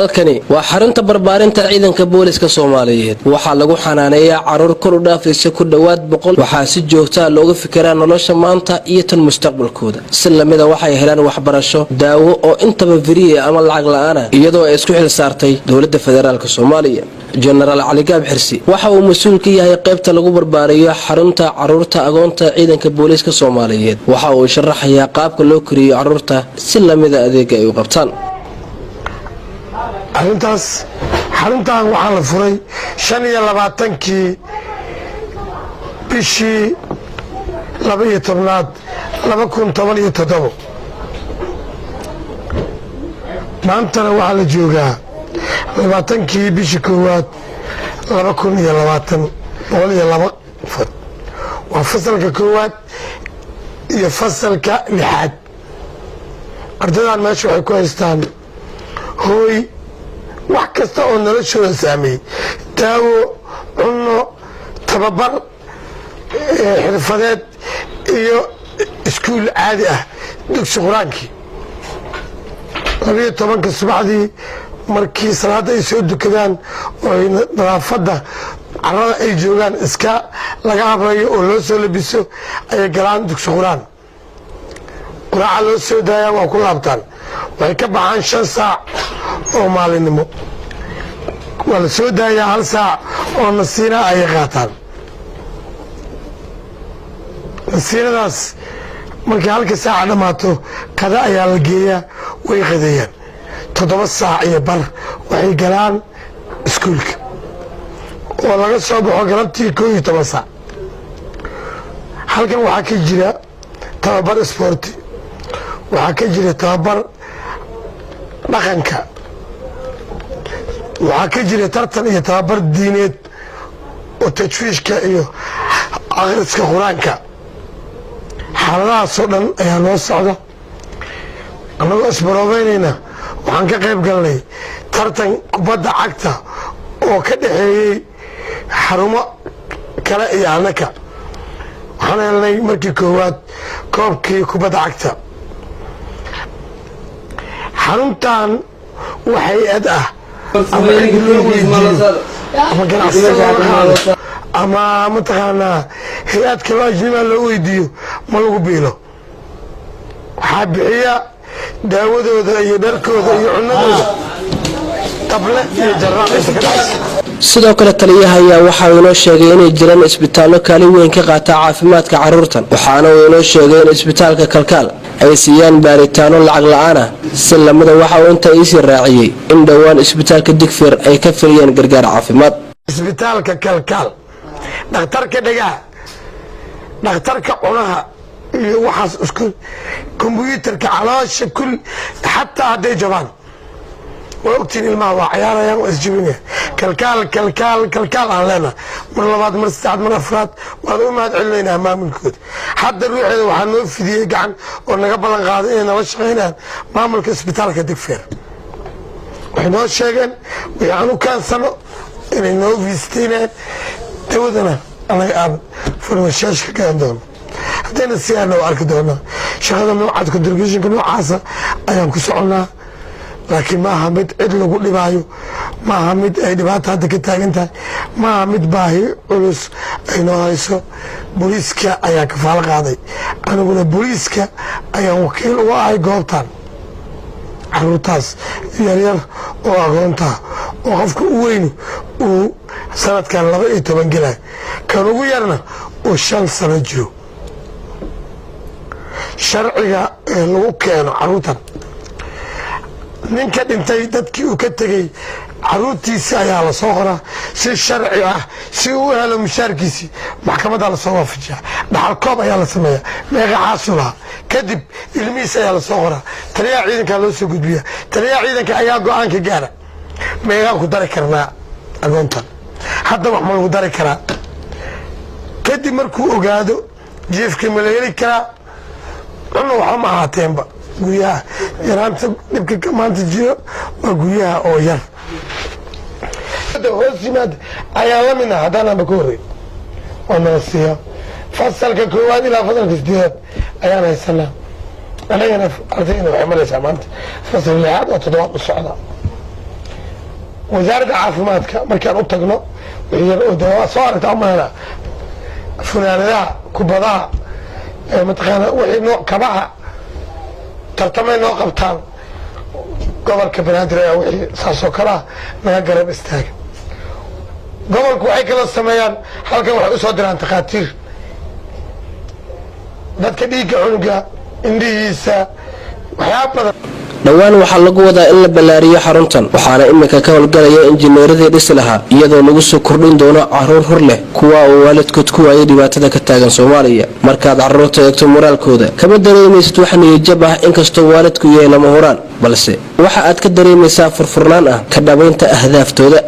Halkani waa xarunta barbaarinta ciidanka booliska Soomaaliyeed. Waxaa lagu xanaaneeyaa caruur kor u dhaafaysa ku dhowaad 100. Waxaa si joogtaa looga fikiraa nolosha maanta iyo tan mustaqbalkooda. Si lamida waxay helaan waxbarasho, daawo oo intaba free ama lacag la-aana, iyadoo ay isku xil saartay dowladda federaalka Soomaaliya. Jenaraal Caligaab Xirsi waxa uu mas-uul ka yahay qaybta lagu barbaariyo xarunta caruurta agoonta ciidanka booliiska Soomaaliyeed. Waxa uu sharaxayaa qaabka loo koriyo caruurta, si lamida adeega ay u qabtaan. Arrintaas, xaruntan waxaa la furay 25-kii bishii 12aad 2017. Maantana waxaa la joogaa 20-kii bishii koowaad 2020. 102 fod waa fasalka koowaad iyo fasalka lixaad. Ardadan meesha waxay ku haystaan hooy, wax kasta oo noloshooda saameeyey, daawo, cunno, tababar xirfadeed iyo iskuul caadi ah, dugsi qur-aankii. 12-ka subaxdii markii salaadda ay soo dukadaan oo ay nadaafadda carada ay joogaan iska laga habrayo oo loo soo labiso, ayay galaan dugsi qur-aan. Quraaca loo soo daayaa, waa ku laabtaan. Waxay ka baxaan 5 saac oo maalinimo. Waa la soo daayaa, hal saac oo nasiina ayay qaataan. Nasiinadaas markay halka saaca dhammaato, qada ayaa la geeyaa, way qadeeyaan. 7 saac iyo bar waxay galaan iskuulka oo laga soo baxo galabtii 11 saac. Halkan waxaa ka jira tababar isboorti, waxaa ka jira tababar dhaqanka, waxaa ka jira tartan iyo tababar diineed oo tajwiidka iyo akhriska qur-aanka. Xaaladahaasoo dhan ayaa noo socda. Annagoo isbaroobeynayna waxaan ka qayb galnay tartan kubadda cagta oo ka dhexeeyey xarumo kale iyo annaka. Waxaan helnay markii koowaad koobkii kubadda cagta. Xaruntan wax hay-ad ah ama cid loo weydiiyo ama ganacsato looga qaado ama mataqaanaa hay-ad kaloo ajnibaa loo weydiiyo ma lagu biilo. Waxaa bixiya daawadooda iyo dharkooda iyo cunadooda dable iyo jaraac inta ka dhacaysa. Sidoo kale taliyaha ayaa waxa uu inoo sheegay inay jiraan isbitaallo kaalin weyn ka qaata caafimaadka caruurtan. Waxaana uu inoo sheegay in isbitaalka Kalkaal ay siiyaan baaritaano lacag la-aan ah. Si lamida waxa uu intaa iisii raaciyey in dhowaan isbitaalka Digfeer ay ka filiyeen gargaar caafimaad. Isbitaalka Kalkaal, dhakhtarka dhegaha, dhakhtarka cunaha iyo waxaas isku kombyuutarka caloosha kul, xataa hadday jabaan, waa ogtiin, ilmaha waa cayaarayaan, waa isjibinayaan. Kalkaal, Kalkaal, Kalkaal aan leenahay. Mar labaad, mar saddexaad, mar afraad waan u mahad celinaynaa maamulkooda. Hadda ruuxeeda waxaa noo fidiyey gacan oo naga ballan qaaday inay nala shaqaynayaan maamulka isbitaalka Digfeer. Waxay noo sheegeen wixii aan u keensano inay noo viisteynayaan, dawadana anaga aan farmashaashka gadan doono. Haddayna siyaana waa arki doonaa. Shaqada noocaas, contributionka noocaasa ayaan ku soconnaa, laakiin maaha mid cid lagu dhibaayo, maaha mid ay dhibaata hadda ka taagan tahay, maaha mid baahi culus ay noo hayso. Booliiska ayaa kafaalo qaaday, aniguna booliiska ayaan wakiil uga ahay goobtan. Caruurtaas yaryar oo agoonta oo qofka u weynu uu sanadkan 12 gelayo, kan ugu yarna uu 5 sano jiro, sharciga ee lagu keeno caruurtan, ninka dhintay dadkii uu ka tegey caruurtiisi ayaa lasoo qoraa si sharci ah si uu u helo mushaarkiisii. Maxkamaddaa lasoo waafajiyaa, dhaxal koob ayaa la sameeyaa, meeqa xaasuu lahaa. Kadib ilmihiis ayaa lasoo qoraa, taliyaha ciidankaa loo soo gudbiya. Taliyaha ciidanka ayaa go-aanka gaara: meeqaan ku dari karnaa agoontan hadda, wax ma lagu dari karaa? Kadib markuu ogaado jiifkii ma la heli karaa, cunna waxba ma ahaateenba. Guryaha yaraanta dhibka maanta jiro waa guryaha oo yar hoos yimaada ayaan la midna. Haddaanaanba ka horreyn waa nala siiya. Fasalka koowaad ilaa fasalka sideedaad ayaan haysanaa annagana. Ardayna waxay maraysaa maanta fasal lixaad oo toddobaad u socda. Wasaaradda caafimaadka markaan u tagno, wixii soo aragta umalena, funaanadaha kubadaha, mataqaana, wixii nooc kabaha, tartamay noo qabtaan. Gobolka Banaadir ayaa wixii saasoo kale ah naga garab istaaga. Gobolku waxay kala sameeyaan halkan, waxay usoo diraan takhaatiir dadka dhiigga cunuga, indhihiisa, waxyaaba badan. Dhowaan waxaa lagu wadaa in la ballaariyo xaruntan, waxaana iminka ka howlgalaya injineeradii dhisi lahaa, iyadoo lagu soo kordhin doono caruur hor leh, kuwa oo waalidkood ku waayay dhibaatada ka taagan Soomaaliya. Markaad carruurta eegto moraalkooda, kama dareemaysid wax niyajab ah, inkastoo waalidku yahay lama huraan, balse waxa aad ka dareemaysaa furfurnaan ah ka dhabaynta ahdaaftooda.